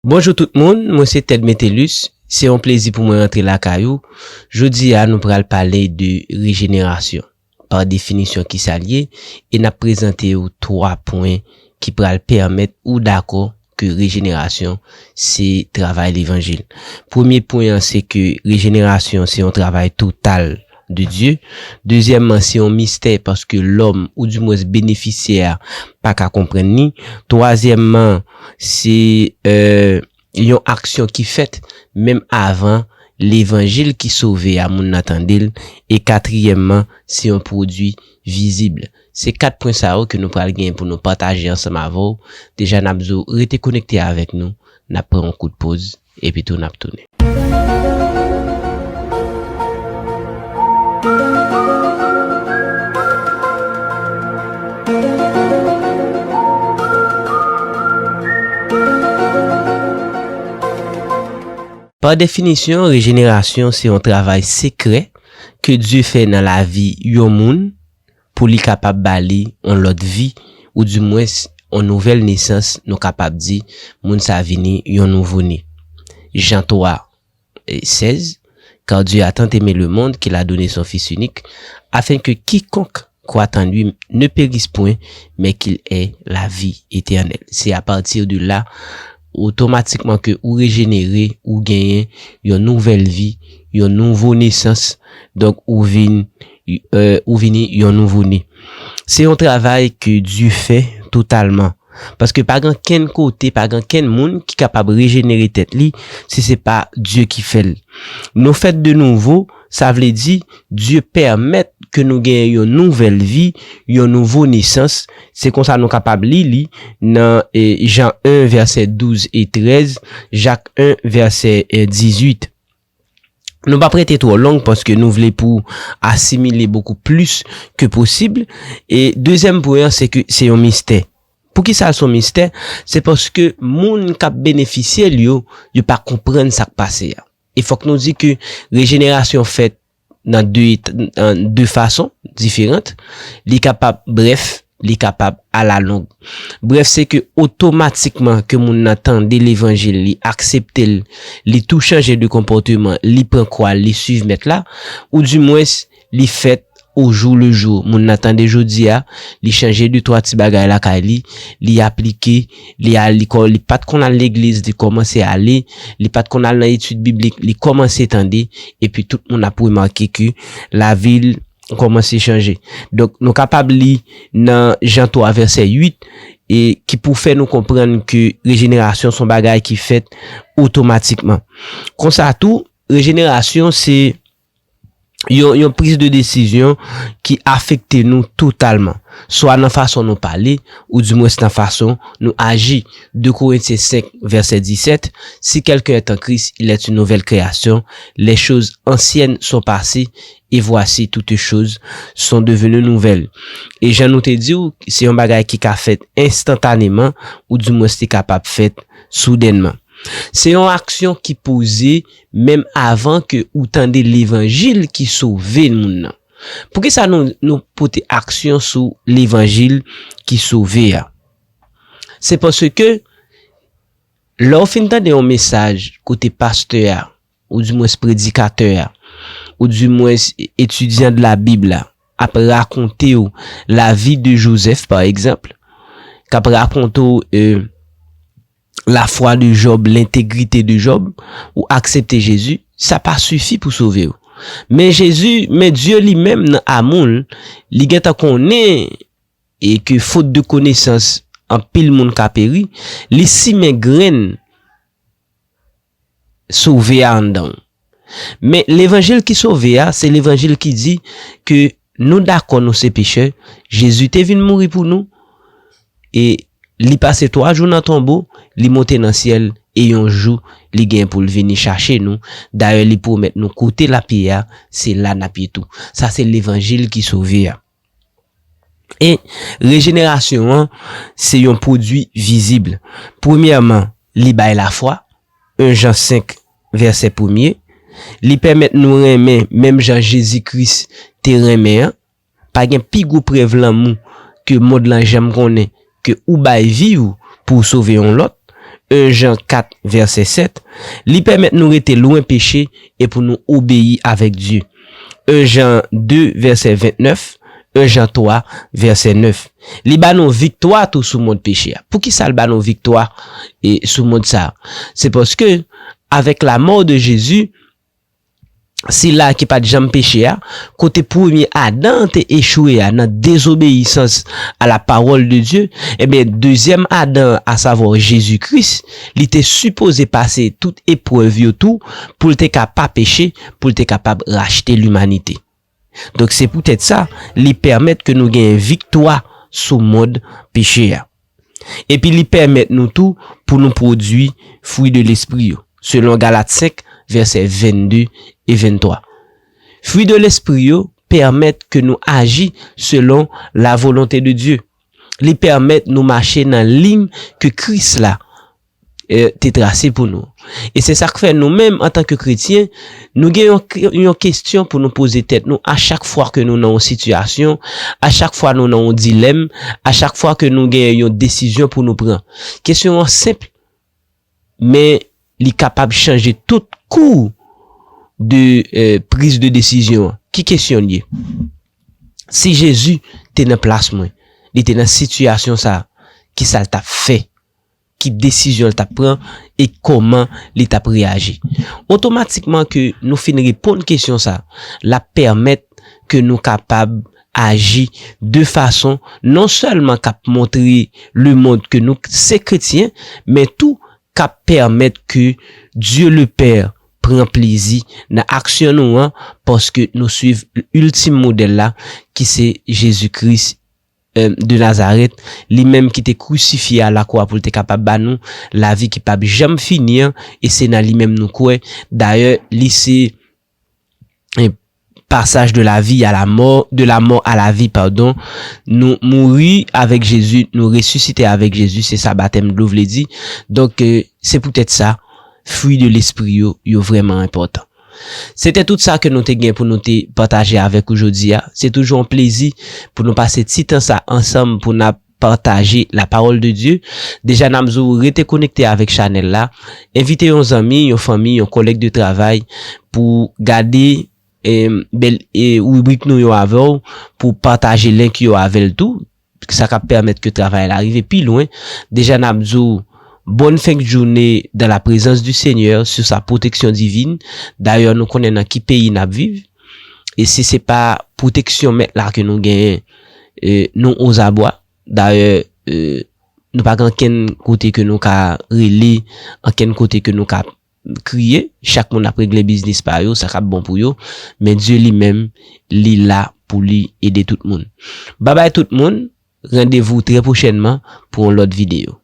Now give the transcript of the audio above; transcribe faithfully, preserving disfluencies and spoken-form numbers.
Bonjou tout moun, mwen se Ted Metellus. Se yon plezi pou mwen rantre lakay ou. Jodi a, nou pral pale de rejenerasyon. Pa definisyon, ki sa l ye? E n ap prezante w twa pwen ki pral pèmèt ou dakò ke rejenerasyon se travay levanjil. Premye pwen an, se ke rejenerasyon se yon travay total de Dye. Dezyèmman, se yon mistè paske lòm, oudimwens benefisyè a, pa ka konprann li. Twazyèmman, se, euh, yon aksyon ki fèt menm avan levanjil ki sove a, moun nan tande l. E katriyèmman, se yon pwodui vizib. Se kat pwen sa yo ke nou pral gen pou nou pataje ansanm avè w. Deja, n ap di w rete konekte avèk nou. N ap pran yon kout poz, epi tou n ap tounen. Pa definisyon, rejenerasyon se yon travay sekrè ke Dye fè nan lavi yon moun pou li kapab ba li yon lòt vi, oudimwens yon nouvèl nesans, nou kapab di, moun sa vini yon nouvo ne. Jan twa, sèz, Car Dieu a tant aimé le monde qu'il a donné son Fils unique, afin que quiconque croit en lui ne périsse point, mais qu'il ait la vie éternelle. Se apati de la, otomatikman ke ou rejenere, ou genyen yon nouvèl vi, yon nouvo nesans. Donk, ou vin, euh, ou vini yon nouvo ne. Se yon travay ke Dye fè totalman. Paske pa gen kenn kote, pa gen kenn moun ki kapab rejenere tèt li si se pa Dye ki fè l. Nou fèt de nouvo, sa vle di Dye pèmèt ke nou genyen yon nouvèl vi, yon nouvo nesans. Se konsa nou kapab li li nan, e, Jan en, vèsè douz e trèz, Jak en, vèsè, e, dizuit. Nou p ap rete twò long paske nou vle pou asimile bokou plis ke posib. E dezyèm pwen an, se ke se yon mistè. Poukisa l se yon mistè? Se paske moun k ap benefisye l yo, yo pa konprann sa k pase a. E fòk nou di ke rejenerasyon fèt nan de, nan de fason diferan. Li kapab brèf, li kapab alalong. Brèf, se ke otomatikman ke moun nan tande levanjil, li aksepte l, li tou chanje de konpòteman, li pran kwa l, li suiv Mèt la, oudimwens, li fèt au jour le jour. Moun nan tande jodi a, li chanje de twa ti bagay lakay li, li aplike, li al, li kò-, li pa t konn al legliz, li kòmanse ale, li pa t konn al nan etid biblik, li kòmanse tande, epi tout moun ap remake ke lavi l kòmanse chanje. Donk, nou kapab li nan Jan twa, vèsè uit, e ki pou fè nou konprann ke rejenerasyon se yon bagay ki fèt otomatikman. Konsa tou, rejenerasyon se yon, yon priz de desizyon ki afekte nou totalman, swa nan fason nou pale, oudimwens nan fason nou aji. De Korentyen senk, vèsè disèt, Si quelqu'un est en Christ, il est une nouvelle création. Les choses anciennes sont passées, et voici, toutes choses sont devenues nouvelles. E jan nou te di w, se yon bagay ki ka fèt enstantaneman, oudimwens li kapab fèt soudènman. Se yon aksyon ki poze menm avan ke ou tande levanjil ki sove moun nan. Poukisa nou, nou pote aksyon sou levanjil ki sove a? Se paske lè w fin tande yon mesaj kote pastè a, oudimwens predikatè a, oudimwens etidyan de la Bib la, ap rakonte w lavi de Jozèf, pa egzanp, k ap rakonte w, e, lafwa de Jòb, lentegrite de Jòb, ou aksepte Jezi, sa pa sifi pou sove w. Men Jezi, men Dye li menm nan amou l, li gentan konnen e ke fot de konesans, anpil moun ka peri, li simen grenn sove a anndan w. Men levanjil ki sove a, se levanjil ki di ke nou dakò nou se pechè, Jezi te vin mouri pou nou, e li pase twa jou nan tonbo, li monte nan syèl, e yon jou, li gen pou l vini chache nou. Dayè, li pwomèt nou kote l ap ye a, se la n ap ye tou. Sa se levanjil ki sove a. E rejenerasyon an, se yon pwodui vizib. Premyèman, li bay lafwa, en Jan senk, vèsè premye. Li pèmèt nou renmen menm jan Jezi Kris te renmen an. Pa gen pi gwo prèv lanmou ke mond lan janm konnen ke ou bay vi w pou w sove yon lòt. en Jan kat vèsè sèt, li pèmèt nou rete lwen peche e pou nou obeyi avèk Dye. en Jan de vèsè ventnèf, en Jan twa vèsè nèf. Li ba nou viktwa tou sou mond peche a. Poukisa l ba nou viktwa e sou mond sa a? Se paske, avec la mort de Jésus, sila ki pa t janm peche a, kote premye Adan an te echwe a nan dezobeyisans a la parole de Dieu, ebyen, dezyèm Adan an, asavwa Jezi Kris, li te sipoze pase tout eprèv yo tou pou l te ka pa peche, pou l te kapab rachte limanite. Donk, se poutèt sa, li pèmèt ke nou genyen viktwa sou mond peche a. Epi li pèmèt nou tou pou nou pwodui fwi de lespri yo, selon Galat senk, vèsè vennde e venntwa. Fwi de lespri yo pèmèt ke nou aji selon la volonte de Dye. Li pèmèt nou mache nan liy ke Kris la, eh, te trase pou nou. E se sa k fè nou menm, antanke kretyen, nou gen yon, yon kesyon pou nou poze tèt nou a chak fwa ke nou nan yon sitiyasyon, a chak fwa nou nan yon dilèm, a chak fwa ke nou gen yon desizyon pou nou pran. Kesyon an senp, men li kapab chanje tout kou de, eh, priz de desizyon an. Ki kesyon l ye? Si Jezi te nan plas mwen, li te nan sitiyasyon sa a, ki sa l t ap fè? Ki desizyon l t ap pran e kòman li t ap reyaji? Otomatikman ke nou fin reponn kesyon sa, l ap pèmèt ke nou kapab aji de fason non sèlman k ap montre lemonn ke nou se kretyen, men tou k ap pèmèt ke Dye le Pè pran plezi nan aksyon nou an, paske nou swiv iltim modèl la, ki se Jezi Kris, eh, de Nazarèt, li menm ki te krisifye a lakwa pou l te kapab ba nou lavi ki p ap janm fini an, e se nan li menm nou kwè. Dayè, li se, eh, passage de la vie à la mort, de la mort à la vie, pardon. Nou mouri avèk Jezi, nou resisite avèk Jezi, se sa batèm dlo vle di. Donk, eh, se poutèt sa, fwi de lespri yo, yo vrèman enpòtan. Se te tout sa ke nou te gen pou nou te pataje avèk ou jodi a. Se toujou yon plezi pou nou pase ti tan sa ansanm pou n ap pataje la parole de Dieu. Deja n ap di w rete konekte avèk chanèl la. Envite yon zanmi, yon fanmi, yon kòlèg de travay pou gade, eh, bèl, eh, ribrik nou yo avè w, pou pataje link yo avè l tou. Sa k ap pèmèt ke travay la rive pi lwen. Deja n ap di w bonne fin de journée dans la présence du Seigneur, sous sa protection divine. Dayè, nou konnen nan ki peyi n ap viv. E si se pa pwoteksyon mèt la ke nou genyen, eh, nou ozabwa. Dayè, eh, nou pa gen ankenn kote ke nou ka rele, ankenn kote ke nou ka kriye. Chak moun ap regle biznis pa yo, sa k ap bon pou yo. Men Dye li menm, li la pou li ede tout moun. Babay tout moun, randevou trè pwochènman pou yon lòt videyo.